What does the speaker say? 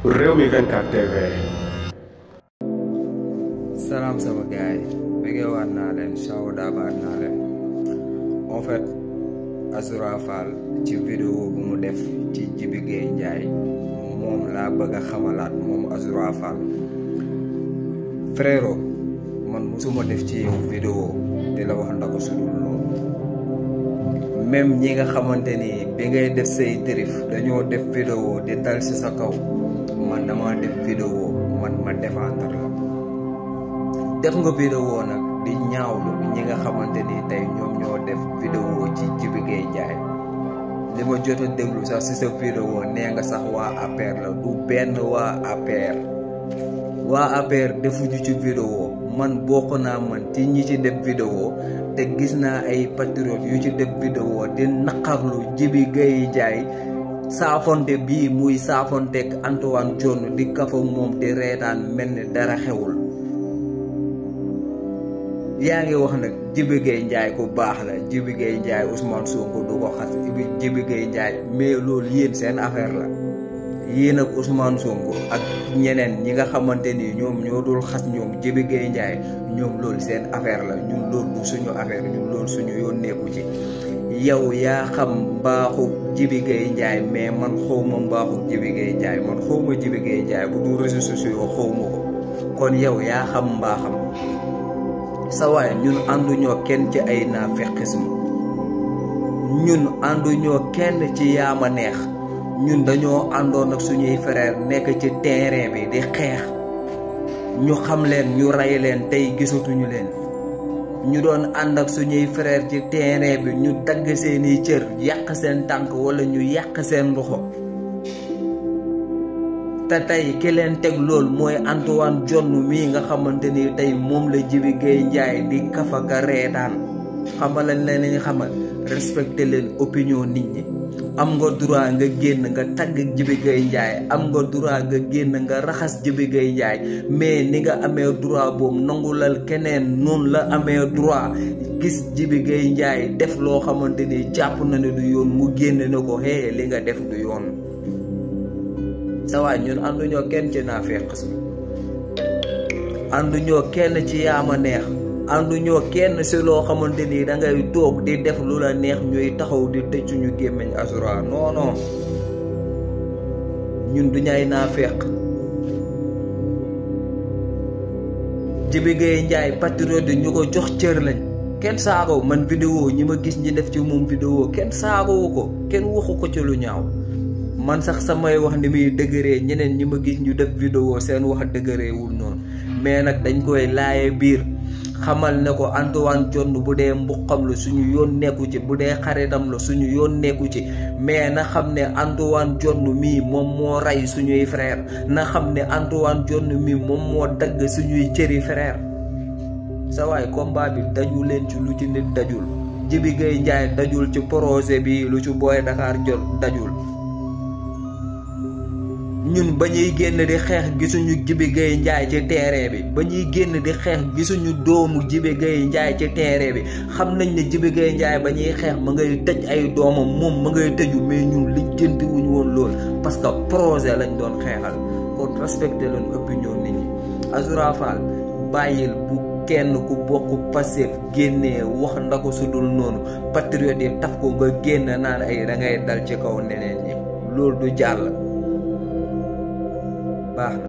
Rewmi 24 TV. Salam sama gaay bëggee waat naa leen sawdaabaat naa leen en fait Azoura Fall ci vidéo bu mu def ci Djiby Gueye Ndiaye moom laa bëgg a xamalaat moom Azoura Fall. Frérot man musuma def ci yow vidéo di la wax ndako sudul noonu, même ñi nga xamante ni bi ngay def say tërif dañoo def vidéo di dal ci sa kaw, man dama def vidéo man ma défendre la. def nga vidéo nag di ñaawlu ñi nga xamante ni tey ñoom ñoo def vidéo ci Djiby Gueye Ndiaye. li ma jot a déglu sax ci sa vidéo nee nga sax waa APR la, du benn waa APR defuñu ci vidéo. man bokk naa man ci ñi ci def vidéo te gis naa ay patriotes yu ci def vidéo di naqarlu Djiby Gueye Ndiaye saafonte bii muy saafonteeg Antoine Diome di kafa moom di reetaan mel ni dara xewul. yaa ngi wax nag Djiby Gueye Ndiaye ku baax la, Djiby Gueye Ndiaye Ousmane Sonko du ko xas, Djiby Gueye Ndiaye mais loolu yéen seen affaire la. yéen ak Ousmane Sonko ak ñeneen ñi nga xamante ni ñoom ñoo dul xas ñoom Djiby Gueye Ndiaye ñoom loolu seen affaire la, ñun loolu du suñu affaire, ñun loolu suñu yoon nekku ci. yow yaa xam mbaaxu Djiby Gueye Ndiaye mais man xawma mbaaxu Djiby Gueye Ndiaye, man xawma Djiby Gueye Ndiaye bu du réseaux sociaux xawma ko, kon yow yaa xam mbaaxam. sa waay ñun ànduñoo kenn ci ay naafeqisme, ñun ànduñoo kenn ci yaama neex, ñun dañoo àndoon ak suñuy frère nekk ci terrain bi di xeex, ñu xam leen ñu rey leen tey gisatuñu leen. ñu doon ànd ak suñuy frère ci terrain bi ñu dagg seeni cër, yàq seen tànk wala ñu yàq seen loxo, te tey ki leen teg lool mooy Antoine Diome mii nga xamante ni tey moom la Djiby Gueye Ndiaye di kafaka reetaan. xamal leen ni xamal respecté leen opinion nit ñi. am nga droit nga génn nga tagg Djiby Gueye Ndiaye, am nga droit nga génn nga raxas Djiby Gueye Ndiaye, mais ni nga amee droit boobu nangulal keneen noonu la amee droit gis Djiby Gueye Ndiaye def loo xamante ni jàpp na ne du yoon mu génn ne ko hee li nga def du yoon. sa waay ñun ànduñoo kenn ci naafeqisme, ànduñoo kenn ci yaama neex, ànduñoo kenn si loo xamante ni da ngay toog di def lu la neex ñuy taxaw di tëj suñu gémmiñ Azoura. non non ñun duñu ay naafeq. Djiby Gueye Ndiaye patriote ñu ko jox cër lañ, kenn saagaw. man vidéo ñi ma gis ñi def ci moom vidéo kenn saagawu ko, kenn waxu ko ci lu ñaaw. man sax samay wax ni muy dëgëree, ñeneen ñi ma gis ñu def vidéo seen wax dëgëreewul noonu, mais nag dañ koy laaye biir xamal ne ko Antoine Diome bu dee mbuqam la suñu yoon nekku ci, bu dee xaritam la suñu yoon nekku ci, mais na xam ne Antoine Diome mii moom moo rey suñuy frère, na xam ne Antoine Diome mii moom moo dagg suñuy cëri frère. sa waay combat bi daju leen ci lu ci nit dajul. Djiby Gueye Ndiaye dajul ci projet bi lu ci Boy Dakar jot dajul. ñun ba ñuy génn di xeex gisuñu Djiby Gueye Ndiaye ci terrain bi, ba ñuy génn di xeex gisuñu doomu Djiby Gueye Ndiaye ci terrain bi. xam nañ ne Djiby Gueye Ndiaye ba ñuy xeex ma ngay tëj ay doomam, moom ma ngay tëju, mais ñun lijjanti wuñu woon lool parce que projet lañ doon xeexal. kon respecté leen opinion nit ñi. Azoura Fall bàyyil bu kenn ku bokk Pastef génnee wax ndako sudul noonu, patriote yi taf ko nga génn naan ay da ngay dal ci kaw neneen ñi, loolu du jàll. baax na.